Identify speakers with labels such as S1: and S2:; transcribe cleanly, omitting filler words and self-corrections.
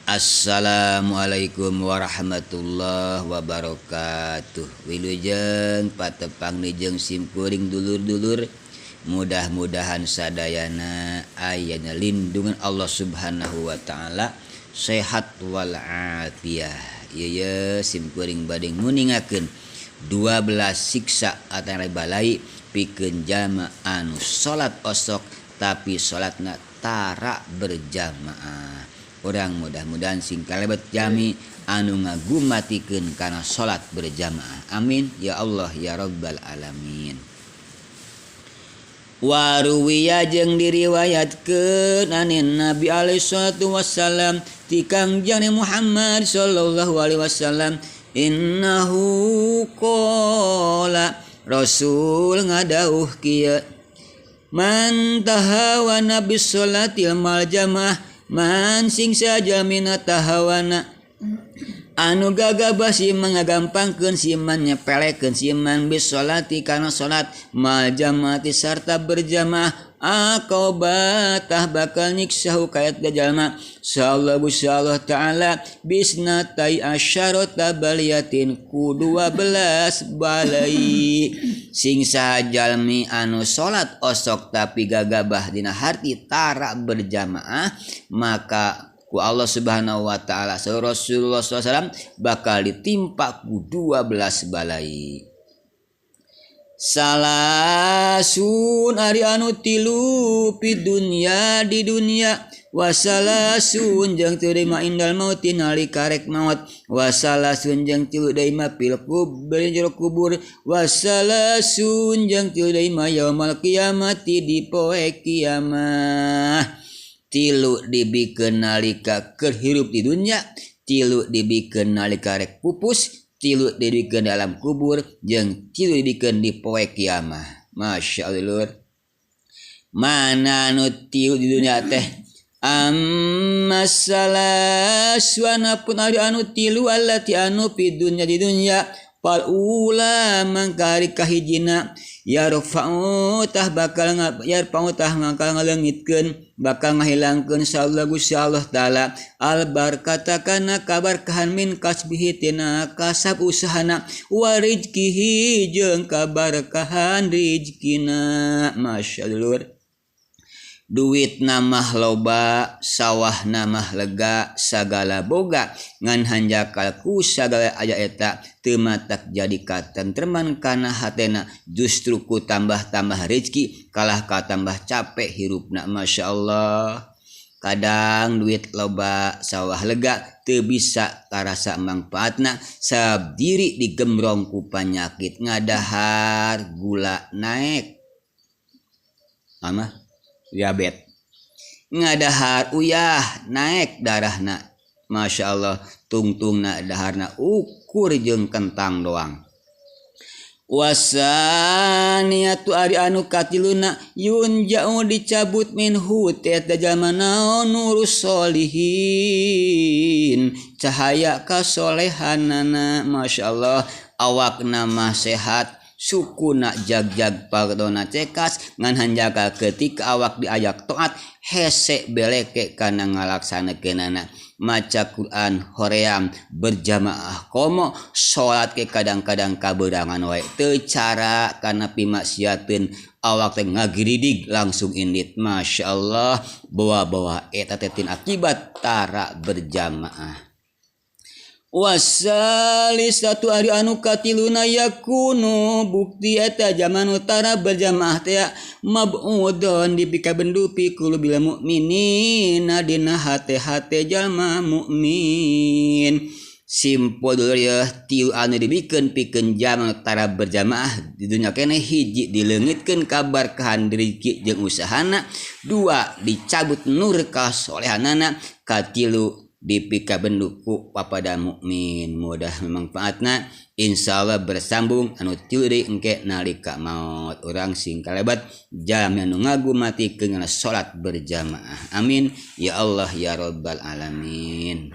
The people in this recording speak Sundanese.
S1: Assalamualaikum warahmatullahi wabarakatuh. Wilujeng patepang jeung simkuring dulur-dulur. Mudah-mudahan sadayana ayana lindungan Allah Subhanahu wa taala, sehat wal afiah. Ieu ye simkuring bade nguningakeun 12 siksa atana balai pikeun jalma anu salat osok tapi salatna tara berjamaah. Urang mudah-mudahan sing kalebet jami anu ngagumatikeun kana salat berjamaah. Amin ya Allah ya rabbal alamin. Waruwiya jeung diriwayatkeun anin Nabi alaihi salatu wassalam ti Kangjeng Muhammad sallallahu alaihi wasallam, innahu qala, Rasul ngadauh kieu, man tahawana bis salatil mal jamaah, man sing sajamina tahawana anu gagabah siman ngagampangkeun siman nyepelekeun siman bis salati kana salat mal jamaati sarta berjamaah, aqobatah bakal nyiksahu ka eta jalma sallallahu Allah taala bisnatai asyarata baliyatin ku 12 balai. Sing saha jalmi anu salat osok tapi gagabah dina harti tara berjamaah, maka ku Allah Subhanahu wa taala Rasulullah sallallahu alaihi wasallam bakal ditimpa ku 12 balai. Salasun ari anu tilu pi dunya di dunya, wasalasun jeung teu deui indal mauti nalika rek maot, wasalasun jeung tilu deui mah pil kubur jero kubur, wasalasun jeung tilu deui mah yaumul kiamati di poe kiamah. Tilu dibikeun nalika keur hirup di dunya, tilu dibikeun nalika rek pupus, tilu dibikeun dalam kubur, jeung tilu dibikeun di poe kiamah. Masya Allah lur. Mana nu tilu di dunya teh? Amma salaswana pun ari anu tilu allati anu fi dunya di dunya, fal ula mangkari kahijina yarfa'u tah bakal yarfa'u tah bakal ngaleungitkeun bakal ngahilangkeun sallallahu Allah taala al barkata kana kabarkahan min kasbihi tina kasab usahana wa rizkihi jeung kabarkahan rizkina. Masyaallah. Duit namah loba, sawah namah lega, sagala boga ngan hanjakal ku sagala aya eta teu matak jadi katentreman kana hatena, justru ku tambah-tambah rezeki kalah ka tambah capek hirupna. Masya Allah. Kadang duit loba, sawah lega teu bisa karasa mangfaatna sabab diri digembrong ku panyakit ngadahar gula naek ama diabet, ngadahar uyah naek darahna. Masya Allah, tungtungna daharna ukur jeung kentang doang. Wasaniatu ari anu katiluna yunja'u dicabut minhu eta jalma naon nurus solihin, cahaya kasolehanana. Masya Allah, awakna mah sehat, sukuna jag-jag pardona cekas, ngan hanjaka ketika awak diajak taat hese beleke kana ngalaksanakeunana, maca Quran hoream berjamaah komo, salat ke kadang-kadang kaberangan wae teu cara kana pimaksiateun, awak teh ngagiridig langsung indit. Masya Allah, bawa-bawa eta teh tin akibat tara berjamaah. Wasalisatu ari anu katiluna yakunu bukti eta zaman utara berjamaah teh mab'udon dipikabendu pi qulubil mukminina dina hate-hate jalma mukmin. Simpul dulur ya, tilu anu dibikeun pikeun jalma tara berjamaah di dunya keneh, hiji dileungitkeun kabarkahan rezeki jeung usahana, dua dicabut nur kasolehanana, katilu dipikabendu ku papada mukmin. Mudah manfaatna, insyaallah bersambung anu tilu deui engke nalika maot. Urang sing kalebat jalmi anu ngagumatikeun kana salat berjamaah. Amin ya Allah ya rabbal alamin.